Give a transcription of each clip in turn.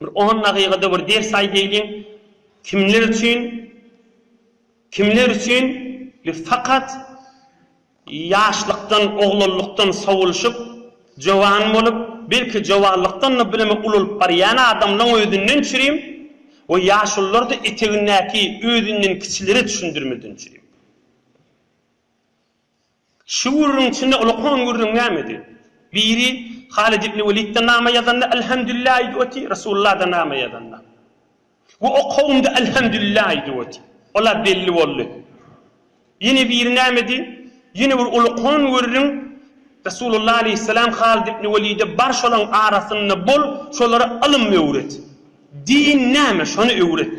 Bir on dakykada bir ders aýdaýlyň, kimler üçin, kimler üçin we fakat ýaşlykdan, oglanlykdan sowulyşyp, jowan bolup, belki jowanlykdan-da bireme ulalyp barýan adamlaň özünden çürim we ýaşulular-da etegindäki özünden kiçilere düşündirmeden çürim. Şu gürrüň içinde ulakan gürrüň nämedi? Biri Halid ibn Welidden nama ýazanda Elhamdülillah aýdyp oty, Resulullahdan nama ýazanda. We o kowumda Elhamdülillah aýdyp oty. Ola belli boldy. Ýene biri nämedi? Ýene bir ulakan gürrüň Resulullah aleýhissalam Halid ibn Welide bar şolaň arasynda bol, şolara ylym öwret. Din näme, şony öwret.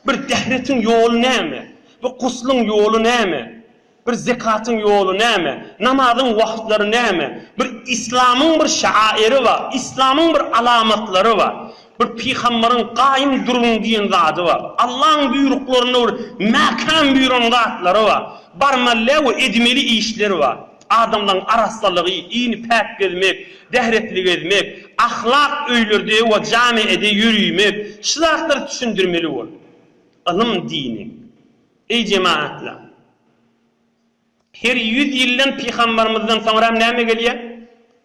Bir dähretiň ýoly näme? Bir guslyň ýoly näme? Bir zekatyň ýoly näme? Namazyň wagtlary näme? Bir islamyň bir şaairi bar, islamyň bir alamatlary bar. Bir pygambaryň gaýym duruň diýen zady bar. Allaň buýruklarynda bir mäkäm buýran zatlary bar. Barmaly we edmeli işler bar. Adamlaryň arassalygy, ini päk gezmek, dähretli gezmek, ahlak öýlerde we jamiede ýörümek, şu zatlary düşündirmeli boldy. Ylym dini. Eý jemagatlar! Her ýüz ýyldan pygambarymyzdan soňram näme gelýär?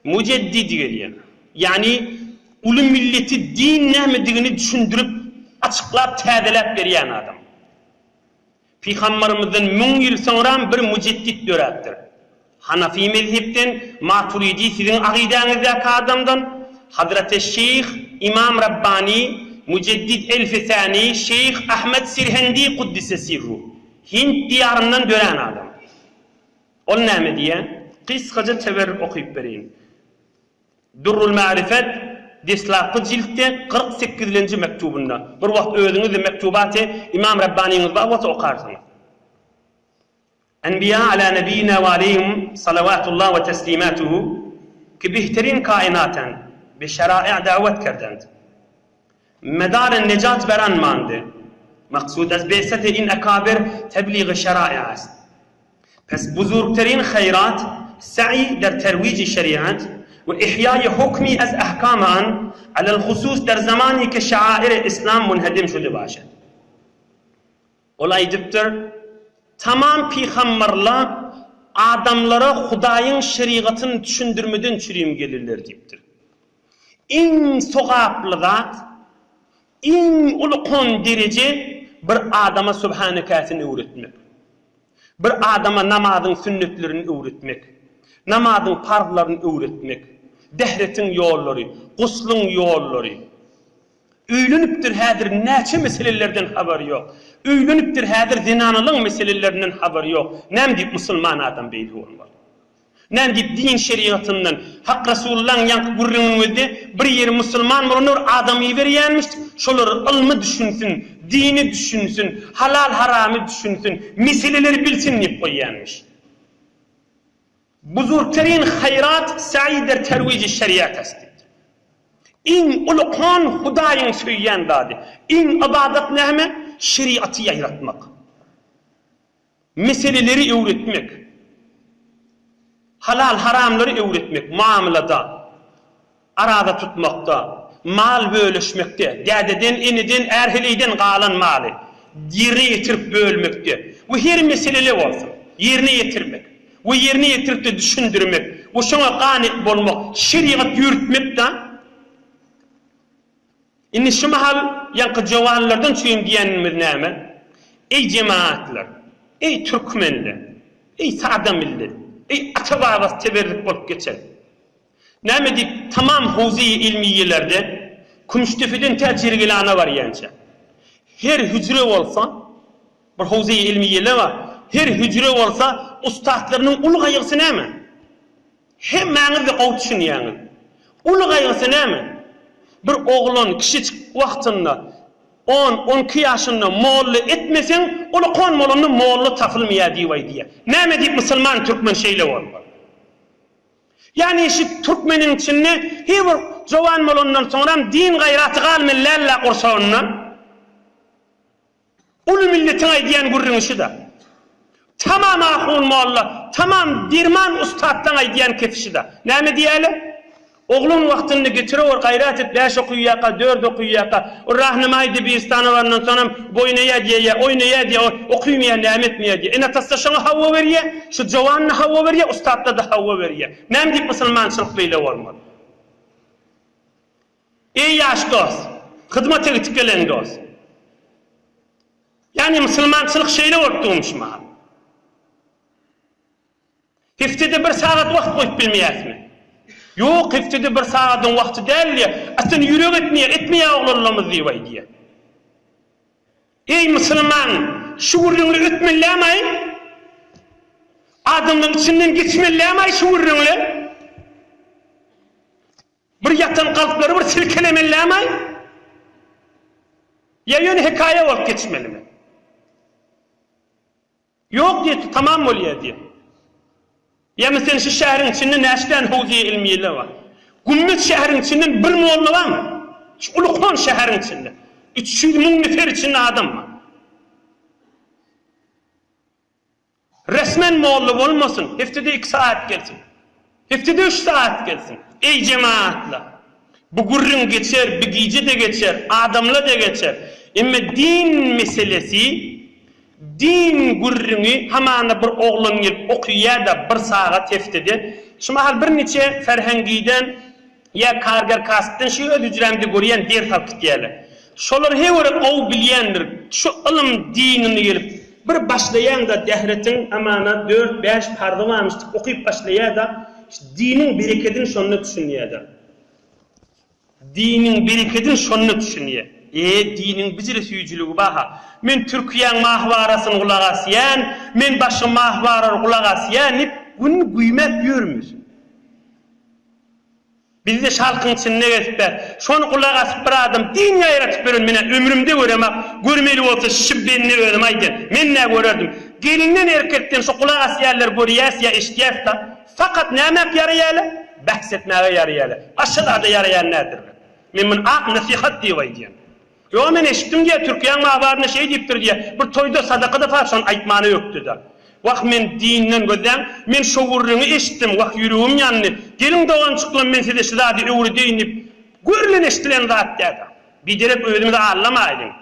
Mujeddid gelýär. Ýagny uly milleti din nämedigini düşündirip, açyklap, täzeläp berýän adam. Pygambarymyzdan müň ýyl soňram bir mujeddid döräpdir. Hanafy mezhepden, Maturidi siziň agydäňizdäki adamdan, Hazreti Şeýh Imam Rabbani, Mujeddid Elfi Sani, Şeýh Ahmet Sirhendi Kuddise Sirruh. Hind diýaryndan dörän adam. Ol näme diýýär? Gysgaja teberrük okyp bereýin. Durrul Ma'rifet, deslapky jiltde 48-lenji mektubynda. Bir wagt özüňiz-de mektubaty Imam Rabbaniňiz bar bolsa okarsyňyz. Enbiýa ala nebiyina we aleýhim salavatullah we teslimatuhu ki bihterin kainaten bi şera'i da'wet kerdend. Medar nejat beran mande. Maksud az bi'seti in ekabir tebliğ şera'i ast. Pes buzurgterin hayrat sa'i der terwic şeriat we ihyayi hukmi az ahkam an alel husus der zamani ki şair islam munhedim şude başad. Ol aýdypdyr, Tamam pygambarla adamlara Hudaýyň şerigatyny düşündirmeden çürim gelirler diýipdir. Iň sogaply zat, iň ulkan dereje bir adama Subhanekäsini öwretmek. Bir adama namazyň sünnetlerini öwretmek, namazyň parzlaryny öwretmek, dähretiň ýollary, gusluň ýollary. Öýlenipdir häzir näçe meselelerden habary ýok. Öýlenipdir häzir zenanalyň meselelerinden habary ýok. Näme diýip musulman adam beýle bolmaly? Näme diýip din şerigatyndan, Hak Resulullaň ýaňky gürrüňiniň özde bir ýeri musulman bolanda bir adam iberýänmiş, şolar ylmy düşünsin, dini düşünsin, halal haramy düşünsin, meseleleri bilsin diýip goýýanmyş. Buzurgterin haýrat saý der terwiji şeriat est diýipdir. Iň ulukan Hudaýyň söýýän zady, iň ybadat näme? Şeriaty ýaýratmak. Meseleleri öwretmek. Halal-haramlary öwretmek muamylada. Araza tutmakda, mal bölüşmekde, dädeden, eneden, är-heleýden galan maly ýerine ýetirip bölmekde we her meselele bolsun, ýerine ýetirmek we ýerine ýetirip-de düşündirmek we şoňa gany bolmak, şerigat ýöritmek-da. Indi şu mahal ýaňky jowanlardan üçin diýenimiz näme? Eý jemagatlar! Eý türkmenler! Eý sada millet! Eý ata-babasy teberrik bolup geçen! Näme diýip, tamam howzeýi ilmiýelerde, Kümüşdepeden tä Jergilana barýança, her hüjre bolsa, bir howzeýi ilmiýele bar, her hüjre bolsa, ussatlarynyň uly gaýgysy näme? Hemmäňiz-de gowy düşünýäňiz. Uly gaýgysy näme? Bir oglan kişijik wagtynda, on, on iki ýaşynda molla etmeseň, ulukan bolanda molla tapylmaýar diýip aýdýar. Näme diýip musulman türkmen şeýle bolmaly? Ýagny şu türkmeniň içinde her bir jowan bolandan soňram din gaýraty galmaly dälä gursagynda. Uly milletiň aýdýan gürrüňi şuda. Tamam ahun molla, tamam derman ussatlaň aýdýan kepi şuda. Näme diýýäler? Oglan wagtynda getirewor gaýrat et bäş okuýýaka dört okuýýaka o rahnamaýy debiristana barandan soňam boýnaýa diýýä oýnaýa diýýä o okymýa näme etmeýä diýýä ene atasy-da şoňa hawa berýä şu jowan-da hawa berýä ussatlar-da hawa berýä näme diýip musulmançylyk beýle bolmaly. Eý ýaş dost hyzmata gitip gelen dost. Ýagny musulmançylyk şeýle bolup durmuş mahal. Hepdede bir sagat wagt goýup bilmeýäsmi? Ýok, hepdede bir sagadyň wagty däl diýýär. A sen ýürek etmeýär, etmeýär oglanlarymyz diýip aýdýar. Eý musulman, şu gürrüňle ötmeliämaý? Adamlaryň içinden geçmeliämaý şu gürrüňle? Bir ýatan kalplary bir silkelemeliämaý? Ýa ýöne hekaýa bolup geçmelimi? Ýok diýdi, tamam bolýar diýip. Ýa meselem şu şäheriň içinde näçe däne howziýe ilmiýeler bar? Gümmez şäheriň içinden bir molla barmy? Şu ulukan şäheriň içinde. 300 müň nefer içinde adam bar. Resmen molla bolmasyn, heftede iki saat gelsin. Hepdede üç saat gelsin. Eý jemagatlar! Bu gürrüň geçer, bi gije-de geçer, adamla-da geçer. Emme din meselesi, din gürrüňi hamana bir oglan gelip okyýa-da bir sagat hepdede. Şu mahal birniçe ferhengiden Ýa karger kaspdan şu öz hüjrämde görýän ders alyp gitýärler. Şolar he bir gowy bilýändir. Şu ylym dinini gelip bir başlaýaňda dähretiň amana dört bäş parzy barmyş diýip okyp başlaýada şu diniň berekedini şonda düşünýäda. Diniň berekedini şonda düşünýä. E diniň bijire süýjüligi barha. Men türkiýäň mahwarasyny gulak asýan, men başga mahwarary gulak asýan diýip gün güýmäp ýörmüs. Bizde şalkyň içinde gezip ber. Şony gulak asyp bir adam din ýaýratyp ýören menä ömrümde göremak, görmeli bolsa şi bende özüm aýdýan. Men nä görerdim. Gelinden erkekden şo gulak asýanlary görýäs ýa eşitýäs da. Fakat nämäk ýaraýala? Bähs etmäge ýaraýala. Başga zada ýaraýan däldirler. Men muny ak nesihat diýip aýdýan. Ýok men eşitdim diýýär türkiýäň mabarynda şeý diýipdir diýýär bir toýda sadakada bar şony aýtmana ökdeda. Wah men dinden gözläň men şo gürrüňi eşitdim wah ýüregim ýandy geliň doganjyklam men size şu zady öwredeýin diýip görlen eşdilen zat däda. Biderek özümizi aldamaýlyň.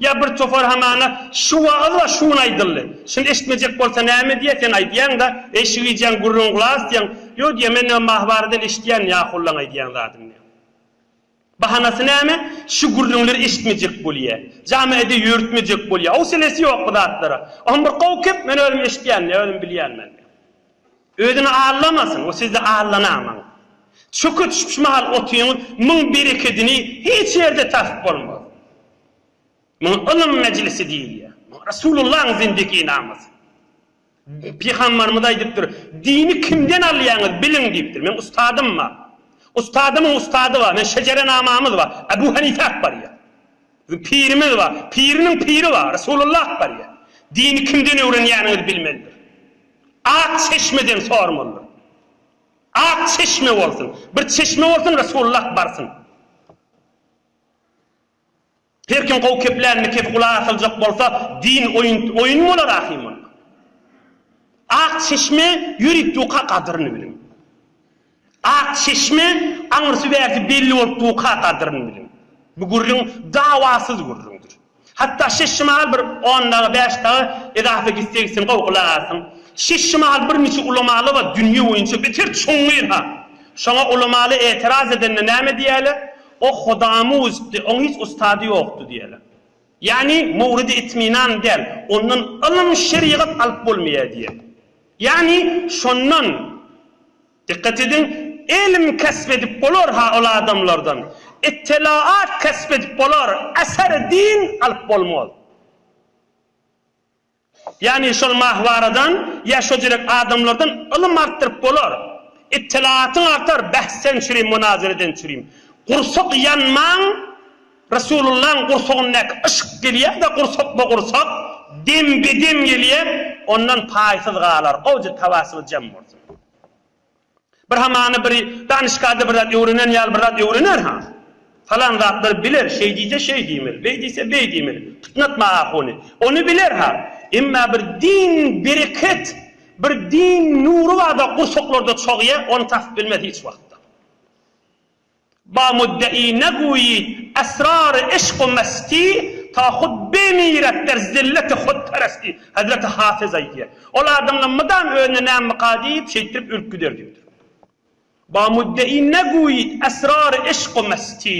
Ýa bir topar hamana şu wagyz bar şu gün aýdyldy. Şuny eşitmejek bolsa näme diýýär sen aýdýaňda eý şu gijäň gürrüňi gulak as diýýäň ýok diýýär men mahbareden eşitýän ýahullaň aýdýan zadyny diýýär. Bahanasy näme? Şu gürrüňleri eşitmejek bolýa. Jamiede ýörütmejek bolýa. Howselesi ýok bu zatlara. Oňa bir gowy kep, men özüm eşitýän, özüm bilýän men. Özüni allamasyn, o sizde allanamaň. Çöke düşüp şu mahal otyňyz, muň berekedini hiç ýerde tapyp bolmaz. Muňa ylym mejlisi diýilýär. Muňa Resulullahyň zindeginamasy. Pygambarymyz aýdypdyr, Dini kimden alýaňyz, biliň diýipdir. Meň ustadym bar. Ustadymyň ustady bar. Meň şejerenamamyz bar. Ebu Hanife barýar. Biziň pirimiz bar. Piriniň piri bar. Resulullah barýar. Dini kimden öwrenýäniňizi bilmelidir. Ak çeşmeden sormalydyr. Ak çeşme bolsun. Bir çeşme bolsun, Resulullah barsyn. Her kim gowy keplänini kepi gulak asyljak bolsa din oýun oýun bolar ahym onda. Ak çeşme ýörip duka gadyryny biliň. Ak çeşme aňyrsy bärsi belli bolup duka gadyryny biliň. Bu gürrüň dawasyz gürrüňdir. Hatda şeşşimal bir on dagy bäş dagy edafa gitse gitsin gowy gulak asyň. Şeşşimal bir niçe ulamaly bar dünýe boýunça beter çuňňur ha. Şoňa ulamaly etiraz edende näme diýýärler? O Hodamuzdy, oň hiç ustady ýokdy diýýärler. Ýagny mowridi itminan däl, ondan ylym şerigat alyp bolmaýar diýýär. Ýagny şondan, dikkat ediň, elm kesp edip bolar ha ol adamlardan, ittelaat kesp edip bolar, eser din alyp bolmaz. Ýagny şol mahwaradan ýa şo jerek adamlardan ylym artdyryp bolar. Ittylaatyň artar behsden çürim munazereden çürim. Gursak ýanmaň Resulullaň gursagyndaky yşk gelýär-de gursakma-gursak, dem-be-dem gelýär, ondan paýsyz galar. Gowja tawasyly jem bolsun. Bir hamana bir danyşgada bir zat öwrenen ýaly bir zat öwrener ha. Falan zatlary biler, şeý diýse şeý diýmeli, beý diýse beý diýmeli. Pytnatma ahuny. Ony biler ha. Emma bir din bereket, bir din nury barda gursaklarda çogýa, ony tapyp bilmez hiç wagtda. Ba muddei neguýid esrary yşk u mesti ta hud bemiret der zilleti hudperesti Hezreti Hafyz aýdýar. Ol adamlar mydam özüne nämika diýip, şeýtdirip ölüp gider diýipdir. Ba muddei neguýid esrary yşk u mesti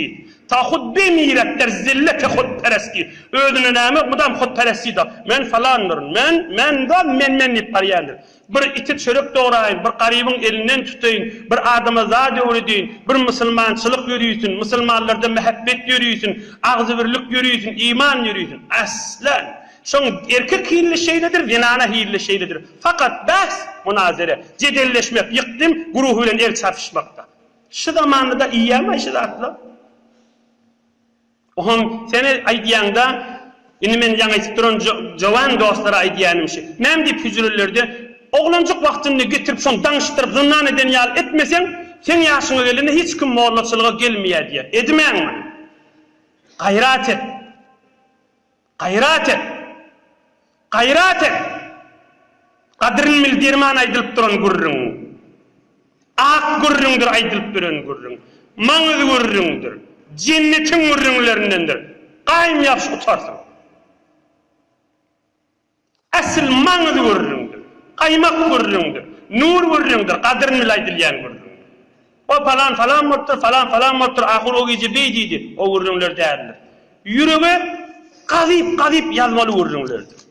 ta hud bemiret der zilleti hudperesti Özüne näme, mydam hudperesti-da. Men falandyryn, men, men da, men, men diýip barýandyr. Bir ite çörek dograýyn, bir garybyň elinden tutaýyn, bir adama zat öwredeýin, bir musulmançylyk ýörüsin, musulmanlarda mähebbet ýörüsin, agzybirlik ýörüsin, iman ýörüsin. Aslan! Şoň erkek hilli şeýledir, zenana hilli şeýledir. Fakat bahs, munazere, jedelleşmek, ýykdym, guruhy bilen el çarpyşmakda. Şu zamanda-da iýýämi-aý şu zatlar? Ohm, sen aýdýaňda, indi men ýaňy aýtyp duran jowan dostlara aýdýanym şi. Näme diýip hüjrelerde oglanjyk wagtynda getirip şony daňyşdyryp zyndan eden ýaly etmeseň, seň ýaşyňa gelende hiç kim mollaçylyga gelmeýär diýýär. Edimäň muny. Gaýrat et. Gaýrat et! Gaýrat et! Gadyryn bil derman aýdylyp duran gürrüň. Ak gürrüňdir aýdylyp duran gürrüň. Maňyz gürrüňdir. Jennetiň gürrüňlerindendir. Gaýym ýapyş utarsyň. Asyl maňyz gürrüňdir. Gaýmak gürrüňdir. Nur gürrüňdir. Gadyryn bil aýdylýan gürrüňdir. O palan falan bolupdyr, falan falan bolupdyr, ahyr o gije beý diýdi. O gürrüňler däldir. Ýürege gazyp-gazyp ýazmaly gürrüňlerdir.